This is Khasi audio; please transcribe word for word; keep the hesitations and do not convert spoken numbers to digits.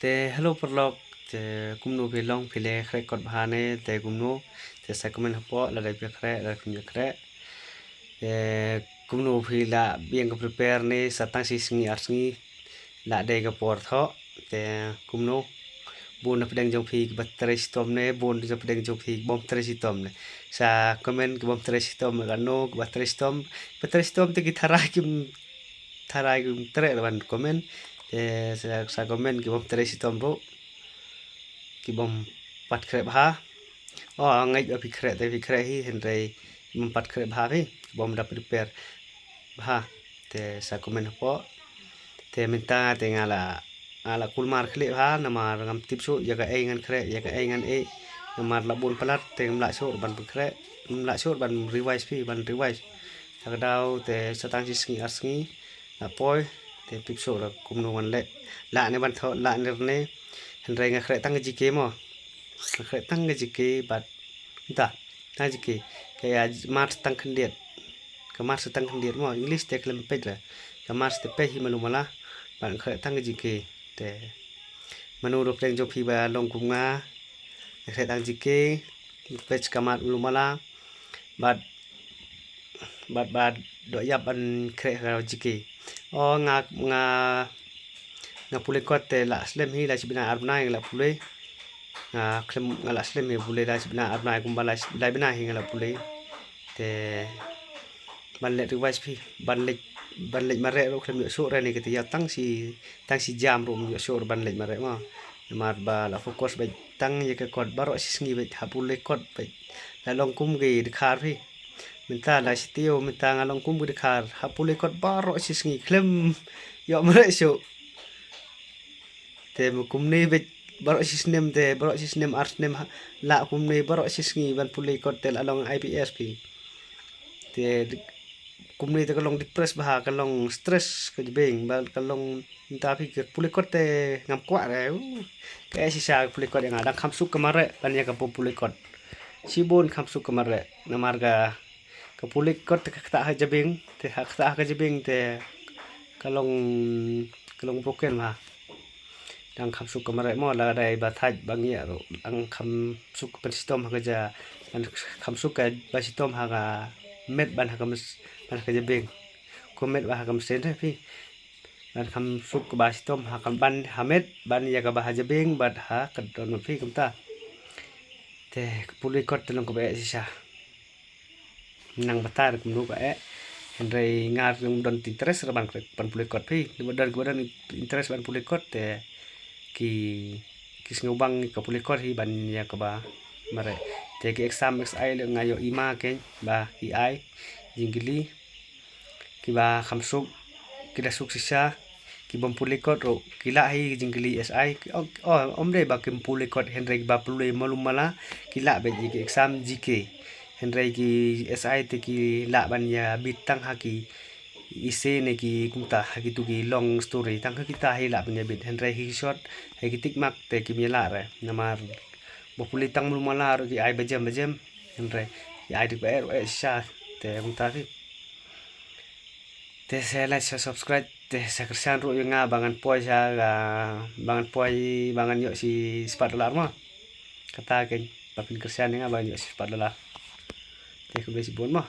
Te hello paralok, te kumno phi long, phi la khreh kot bha ne, te kumno, te sa comment hapoh, lada phi khreh, lada phim khreh. Te kumno phi la biang ka prepare ne, sa tang shi sngi ar sngi, la dei ka por thoh, te kumno, bun na pdeng jong phi kiba trei shitom ne, bun na pdeng jong phi bym trei shitom ne. Sa comment ki bym trei shitom ne, ka no, kiba trei shitom, kiba trei shitom te ki tharai kim, tharai kim treh ban comment. Te sa, sa comment ki bym trei shitom ruh, ki bym pat khreh bha. O, ngeit ba phi khreh, te phi khreh hi, hynrei ki bym pat khreh bha phi, ki bym da prepare bha. Te sa comment hapoh. Te mynta te nga la, nga la kulmar khlieh bha, namar ngam tip shuh ïa kaei ngan khreh, ïa kaei ngan ïeh. Namar la bun palat te ngam lah shuh ban pynkhreh, ngam lah shuh ban revise phi, ban revise. Sa ka daw te sa tang shi sngi ar sngi la poi, te pip shuh la kumno ngan leh. Lah ne ban thoh, lah ne rne. Hynrei nga khreh tang ka G K mo. Nga khreh tang ka G K bad, mynta, tang G K. Ka ïa maths tang khyndiat. Ka maths tang khyndiat mo, English te khlem peit la. Ka maths te peit hi malu mala. Bad nga khreh tang ka G K. Te mano ruh pdeng jong phi ba long kum nga, nga khreh tang G K, peit ka maths malu mala. Bad, bad, bad doh ïap ban khreh ka G K. O, nga, nga, nga pule kot te la slem hi, la shi bnai ar bnai nga la pule. Nga khlem, nga la slem hi pule, la shi bnai ar bnai kumba la shi, la bnai hi nga la pule. Te ban leh revise phi, ban leh, ban leh mareh ruh khlem ïoh shuh re ne, kata ïa tang shi, tang shi jam ruh ym ïoh shuh re ban leh mareh mo. Namar ba la focus beit tang ïa ka kot baroh shi sngi beit, ha pule kot beit. La long kum ki dkhar phi. Mynta la shi taïew, mynta nga long kum ki dkhar, ha pule kot baroh shi sngi khlem ïoh mareh shuh. Te ma kumne beit baroh shi snem, te baroh shi snem ar snem ha, la kumne baroh shi sngi ban pule kot te la long I P S phi. Te kumne te ka long depress bha, ka long stress ka jbeng, ba ka long, mynta phi ka pule kot te ngam kwah re. Uh, ka eh shisha ka pule kot ïa nga, dang kham suk ka mareh ban ïa ka pule kot. Shibun kham suk ka mareh. Namar ka, ka pule kot te ka ktah ha jbeng, te ha ktah ha ka jbeng te ka long, ka long broken bha. Dang kham suk ka mareh mo, la dei ba thait ba ngiah ruh dang kham suk ban shitom ha ka ja, dang kham suk ka ba shitom ha ka met ban ha ka mes, ban ha ka jbeng. Ko met ba ha ka mesen re phi. Dang kham suk ka ba shitom ha ka ban ha met ban ïa ka ba ha jbeng bad ha ka don phi kumta. Te ka pule kot te long kaba eh shisha. Nang batai re kumno ka eh. Hynrei nga ruh ngam don interest re ban, ban pule kot phi. Kiba don, kiba don interest ban pule kot te ki, ki sngewbang ka pule kot hi ban ïa kaba mareh. Te ki exam S I leh nga ïohi ma kein ba ki ai jingkylli. Kiba kham suk, ki da suk shisha, ki bym pule kot ruh ki lah hi jingkylli S I. Ki, oh, oh, ym dei ba kim pule kot, hynrei kiba pule malu mala ki lah beit ïa ki exam G K. Hynrei ki S I te ki lah ban ïa bit tang ha ki essay ne ki kumta, ha kitu ki long story, tang ha kita hi lah ban ïa bit. Hynrei ha ki short, ha ki tick mark te kim ïa lah re. Namar ba pule tang malu mala ruh ki ai bajem bajem. Hynrei ki ai dei ba eh ruh eh shisha, te kumta phi. Te sa like, sa subscribe, te sa kyrshan ruh ïa nga ba ngan poi sha, ah, ba ngan poi, ba ngan ïoh shi spah dollar mo. Kata kein, ba phin kyrshan ïa nga ba ngan ïoh shi spah dollar. Te khublei shibun mo.